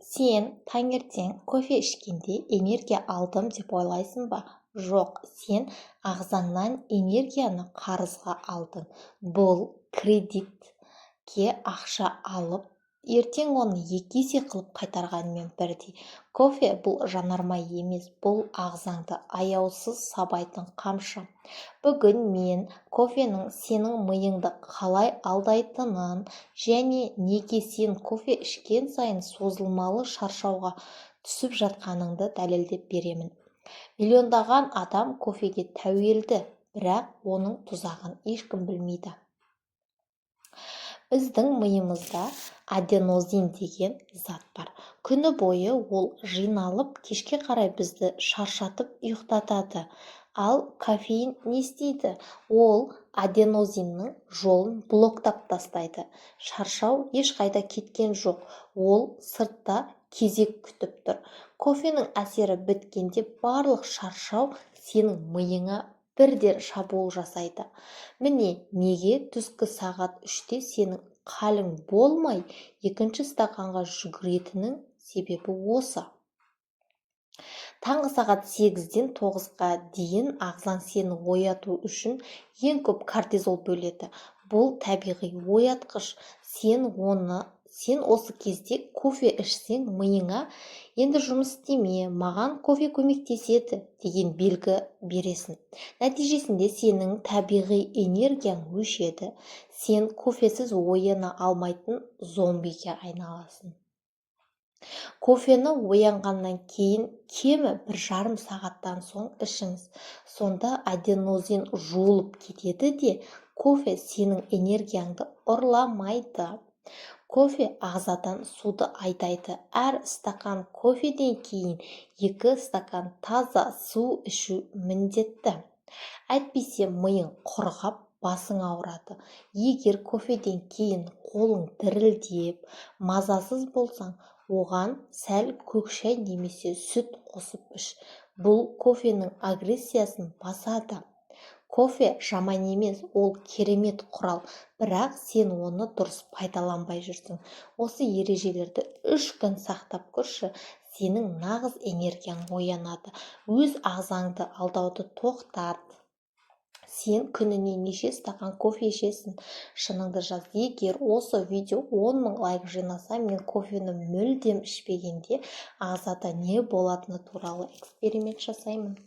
Сен таңертең кофе ішкенде энергия алдым деп ойлайсың ба? Жоқ, сен ағзаңнан энергияны қарызға алдың. Бұл кредитке ақша алып, ертең оны екі есе қылып қайтарғанмен бірдей. Кофе – бұл жанармай емес, бұл ағзаңды аяусыз сабайтын қамшы. Бүгін мен кофенің сенің миыңды қалай алдайтынын және неге сен кофе ішкен сайын созылмалы шаршауға түсіп жатқаныңды дәлелдеп беремін. Миллиондаған адам кофеге тәуелді, бірақ оның тұзағын ешкім білмейді. Біздің миымызда аденозин деген зат бар. Күні бойы ол жиналып, кешке қарай бізді шаршатып, ұйықтатады. Ал кофеин не істейді? Ол аденозиннің жолын блоктап тастайды. Шаршау ешқайда кеткен жоқ, ол сыртта кезек күтіп тұр. Кофенің әсері біткенде барлық шаршау сенің миыңа бірден шабуыл жасайды. Міне неге түскі сағат 3-те сенің халің болмай, екінші стақанға жүгіретінің себебі осы. Таңғы сағат 8-ден 9-ға дейін ағзаң сені ояту үшін ең көп кортизол бөледі. Бұл табиғи оятқыш. Сен осы кезде кофе ішсең, миыңа «Енді жұмыс істеме, маған кофе көмектеседі» деген белгі бересің. Нәтижесінде сенің табиғи энергияң өшеді, сен кофесіз ояна алмайтын зомбиге айналасың. Кофені оянғаннан кейін кемі 1,5 сағаттан соң ішіңіз. Сонда аденозин жуылып кетеді де, кофе сенің энергияңды ұрламайды. Кофе ағзадан суды айдайды. Әр стақан кофеден кейін 2 стакан таза су ішу міндетті, әйтпесе миың құрғап, басың ауырады. Егер кофеден кейін қолың дірілдеп, мазасыз болсаң, оған сәл көк шай немесе сүт қосып іш. Бұл кофенің агрессиясын басады. Кофе жаман емес, ол керемет құрал, бірақ сен оны дұрыс пайдаланбай жүрсің. Осы ережелерді 3 күн сақтап көрші, сенің нағыз энергияң оянады. Өз ағзаңды алдауды тоқтат. Сен күніне неше стақан кофе ішесің? Шыныңды жаз. Егер осы видео 10 000 лайк жинаса, мен кофені мүлдем ішпегенде ағзада не болатыны туралы эксперимент жасаймын.